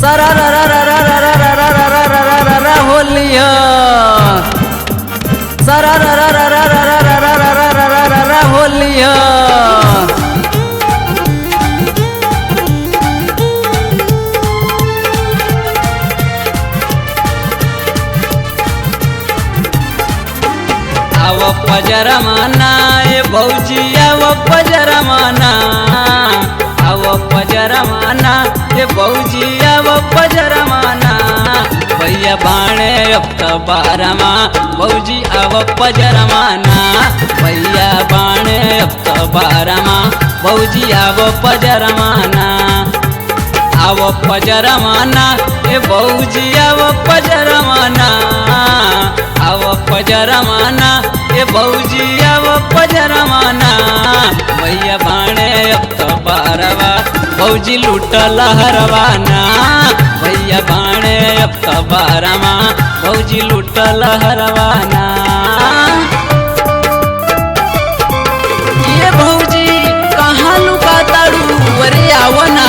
सरा रा रा रा रा रा रा रा रा रा रा रा रा रा होलिया। सरा रा रा रा रा रा रा रा रा रा रा रा रा रा होलिया। आव पजरमाना ए भौजी आव पजरमाना, आव पजरमाना ए भौजी आव पजरमाना। भैया बाणे अब त बारमा भौजी आव पजरमाना, भैया बाणे अब त बारमा भौजी आव पजरमाना। आव पजरमाना ए भौजी आव पजरमाना, आव पजरमाना ए भौजी आव पजरमाना। भैया बाणे अब त बारवा भौजी लूटल हरवाना, भैया बाणे अब त बारमा भौजी लूटल हरवाना। ये भौजी कहाँ लुका ताड़ू अरे आवना।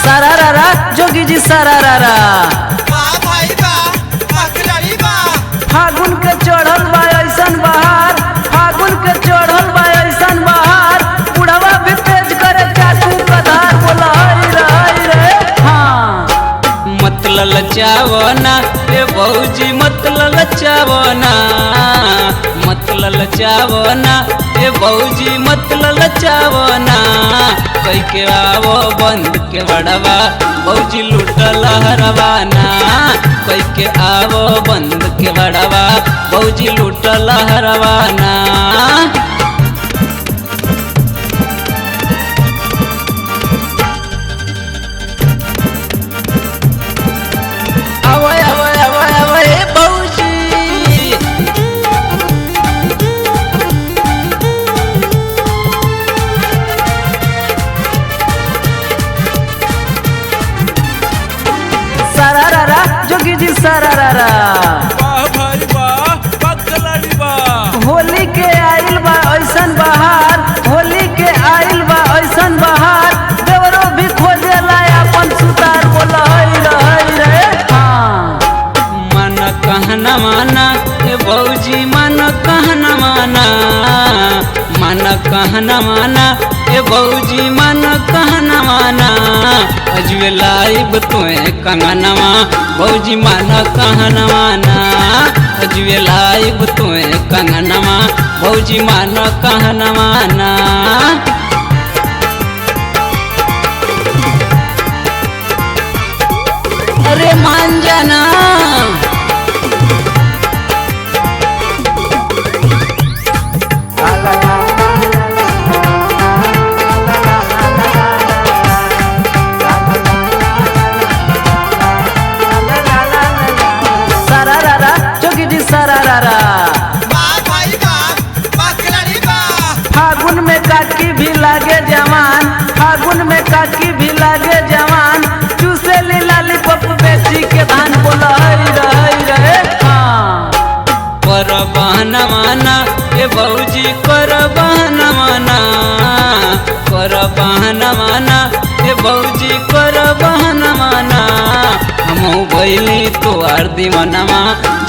सारा रा रा जोगी जी सारा रा रा। वाह भाई वाह, वाह खिलाड़ी वाह। फागुन के चढ़ल बा ऐसन बहार, फागुन के चढ़ल बा ऐसन बहार, बुढ़वा भी तेज करे चाकू कधार। बोला हई रे हई रे हाँ। मत ललचावना ए भौजी मत ललचावना, मत ललचावना ए भौजी मत ललचावना। कई के आवो बंद के बड़वा भौजी लूटल हरवाना, कई के आवो बंद के बड़वा भौजी लूटल हरवाना। आवय आवय आवय आवय भौजी। सारा रा रा जोगी जी सारा रा रा। वाह भाई वाह, वाह खिलाड़ी वाह। होली के आइल बा ऐसन बहार, होली के आइल बा ऐसन बहार, देवरो भी खोजेला अपन सुतार। बोला हई रे हई रे हाँ। मन कहना माना ए भौजी मन कहना माना, मन कहना माना ए भौजी मन कहना माना। अजवे लाइब तोए कंगनवा भौजी मन कहना माना, अजवे लाइब तोए कंगनवा भौजी मन कहना माना। अरे मान जाना। सारा रा रा जोगी जी सारा रा रा। वाह भाई वाह, वाह खिलाड़ी वाह। फागुन में काकी भी लागे जवान, फागुन में काकी भी लागे जवान, चूसे ली लाली पप बेची के धान। बोला हई रे हई रे हाँ। पर बहना माना ए भौजी कर बहना माना, कर बहना माना ए भौजी कर बहना माना। हमहू भैली तोहार दीवानमा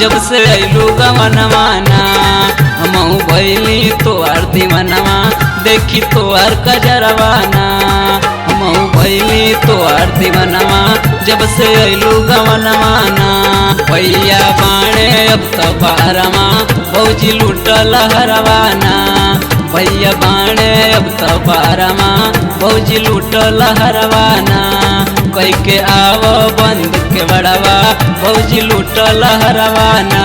जब से अइलू गवनमाना, हमहू भैली तोहार दीवानमा देखी तोहार कजरवाना। हमहू भैली तोहार दीवानमा जब से अइलू गवनमाना। भैया बाणे अब त बारमा भौजी लूटल हरवाना, भैया बाणे अब त बारमा भौजी लूटल हरवाना। कई के आव बंद के बड़वा भौजी लूटल हरवाना।